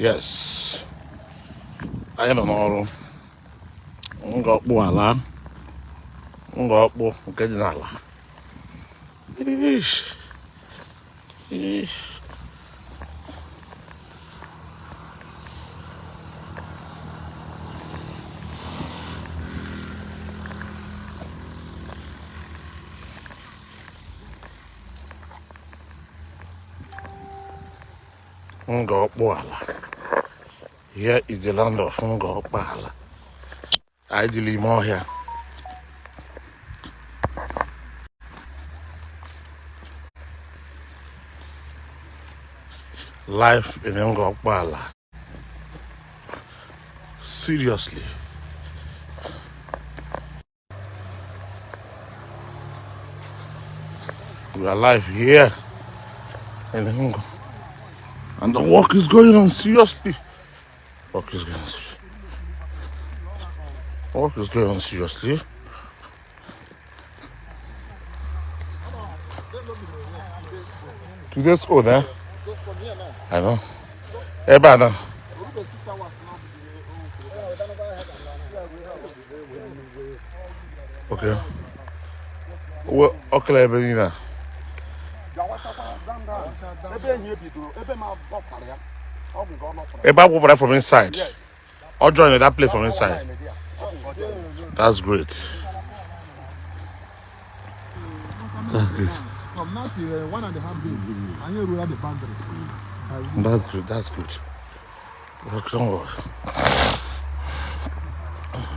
Yes, anyị nọ n'ọrụ Ngor Okpala, Ngor Okpu nke dị n'ala. Ish. Ish. Ngor Okpala. Here is the land of Ngor Okpala. Anyị dị n'ime ọhịa. Life in Ngor Okpala. Seriously. We are live here in Ngor. And the work is going on seriously. Work is going on. Work is going on seriously. Today's old, eh? I know. Ebe a na. Okay. Well, okay, ebe niile a. Ebe a gwụpụra from inside. Or join that place from inside. That's great. That's good. From now till 1.5 days, anyị eruola the boundary. That's good. That's good. Don't worry.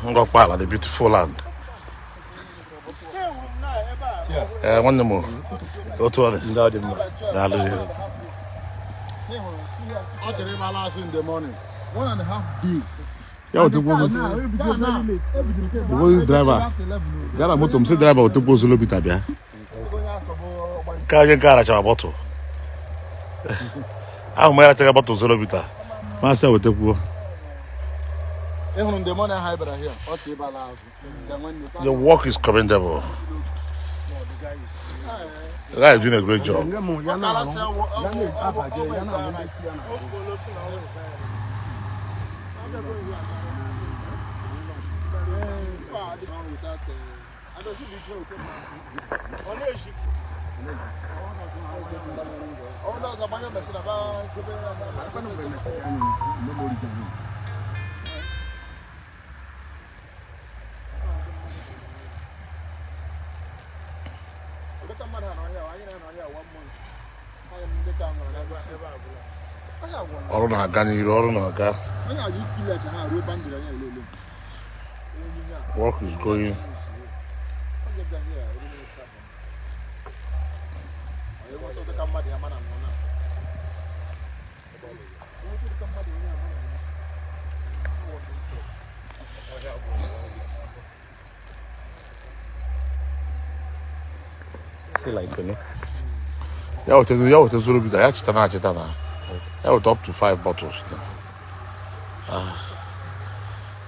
Ngor Okpala, the beautiful land. Eh, nwanne m, otu ọ dị. Ndị ọ dị mma. Daalụ. Ọ chere ịba last in the morning. 1.5 days. Ya wetekwa moto. Obodo driver. Gara moto m sị driver wetekwa Zolo Bitter bịa. Ka onye nke arachara bottle. Ahụ m arachaghị bottle Zolo Bitter. Masị ya wetekwuo. Ị hụrụ the morning ha bịara here, ọ chere ịba last. Sị nwanne, The work is commendable. The guy is doing a great job. Ya na-arụ, ya na-abaje, ya na-arụ ndị ya na-arụ. Ọrụ na-aga n'iru, ọrụ na-aga. Work is going. Say like you know. Ya weta Zolo Bitter, ya chita na achịta na. Ya weta up to five bottles na. Ah.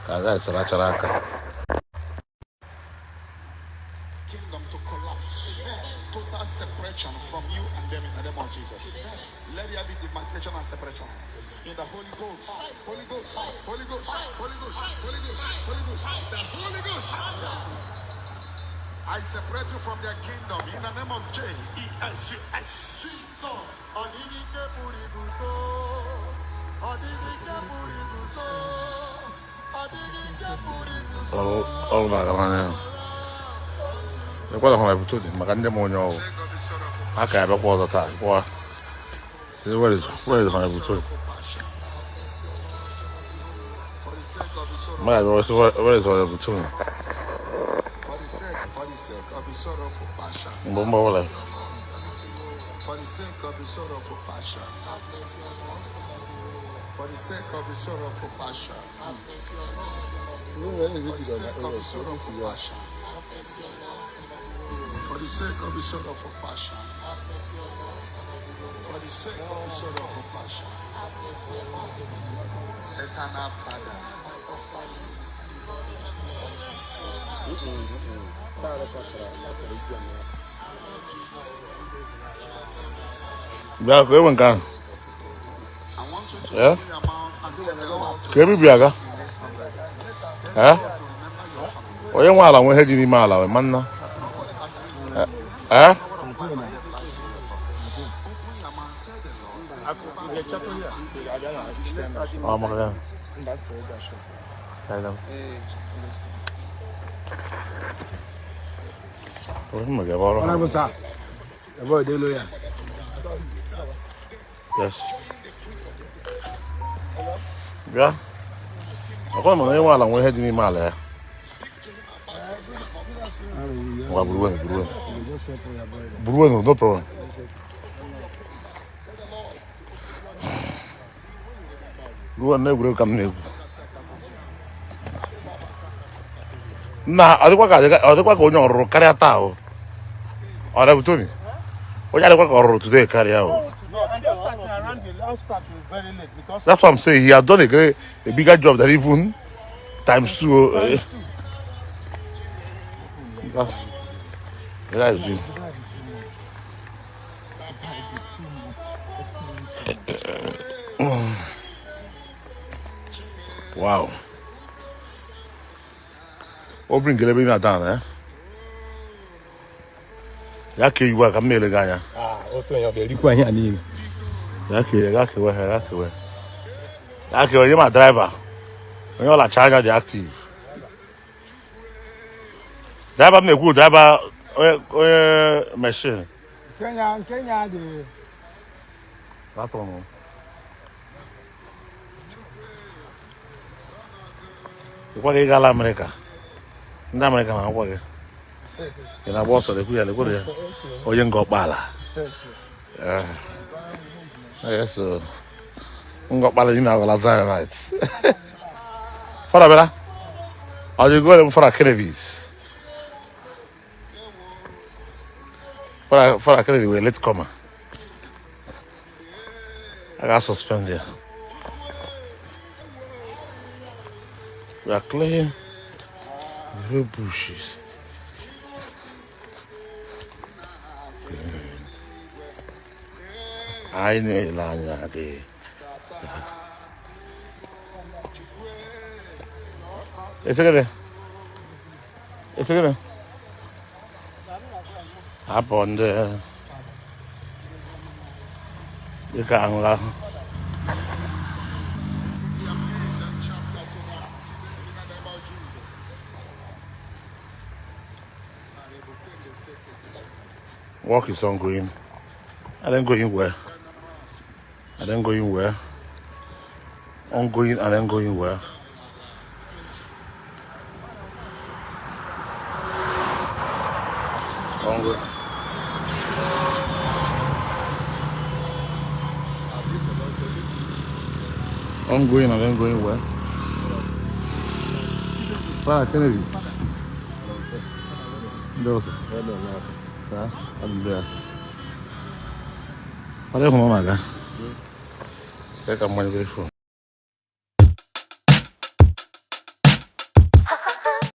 Ka guys rachara aka. Kingdom to collapse. Total separation from you and them in the name of Jesus. Let there be demarcation and separation. In the Holy Ghost, Holy Ghost, Holy Ghost, Holy Ghost, Holy Ghost, Holy Ghost, the Holy Ghost. I separate you from their kingdom in the name of J E S U S. Jesus. Ọ dịghị ike pụrụ iguzo. Ọ dịghị ike pụrụ iguzo. Ọ dịghị ike pụrụ iguzo. Ọrụ na-aga n'anya. Ekwela hụrụ ebute dị maka ndị m onye ọrụ. Ha ka abịakwa ọzọ taa. Kwa. Say, where is Honorable Tony? For the sake of his sorrow, My, where is Honorable Tony? For the sake of his sorrowful passion. Mgbe mgbe ọbụla. For the sake of his sorrowful passion. For the sake of his sorrowful passion. For the sake of his sorrowful passion. For the sake of his sorrowful passion. For the sake of his sorrowful passion. Eternal Father. Bịa ka enwe nke ahụ. I want you to Yeah? open your mouth. Ka ebe bi aga? Eh? Onye nwe ala nwe ihe dị n'ime ala, ma nna. Eh? Ọ maka ya. Onye mma ga-ebe ọrụ ha. Honorable sir, your boy dey loyal. Yes. Bịa. Ọkwa ma na onye nwe ala nwe ihe dị n'ime ala ya. Ngwa buruwe, buruwe. Buruwe, no problem. Buruwe na egwuregwu ka m na-egwu. Na ọ dịkwa ka ọ dịkwa ka onye ọrụrụ karịa taa o. Ọ dị Tony. Onye adịkwa ka ọrụrụ today karịa o. No, I'm just starting around the last start was very late because That's what I'm saying. He has done a bigger job than even times two. That is it. Wow. O bring everything down, eh? Ya ka iwu a ka m na-ele gị anya. Ah, otu onye ọ ga-erikwa ihe a niile. Ya ka ya kewe ha, ya kewe. Ya kewe onye ma driver. Onye ọlacha anya dị active. Driver m na-ekwu driver onye onye machine. Kenya Kenya dị. That one. Ịkwa gị gala Amerịka. Ndị Amerịka na-akwa gị. Ị na-agba ọsọ lekwu ya lekwuru ya. Onye nga ọkpala. Eh. Yes, so. Nga ọkpala ị na-aghọla Zionite. Fara bịara. Ọ dị gole m Fara Kennedy's. Fara Kennedy were late comer. I got suspended. We are clearing the whole bushes. Anyị na-ele anya dị. Ese gịnị? Ese gịnị? Hapụ ndị dịka aṅụrụ ahụ. Chapter tonight in the name of Jesus. Work is ongoing. And then going well. And then going well. Ongoing and then going well. Ongoing. Ongoing and then going well. Father Kennedy. Ndose. Ha? Adịbe. Ọ dịghị m na-aga. Ka mmanya gị phone.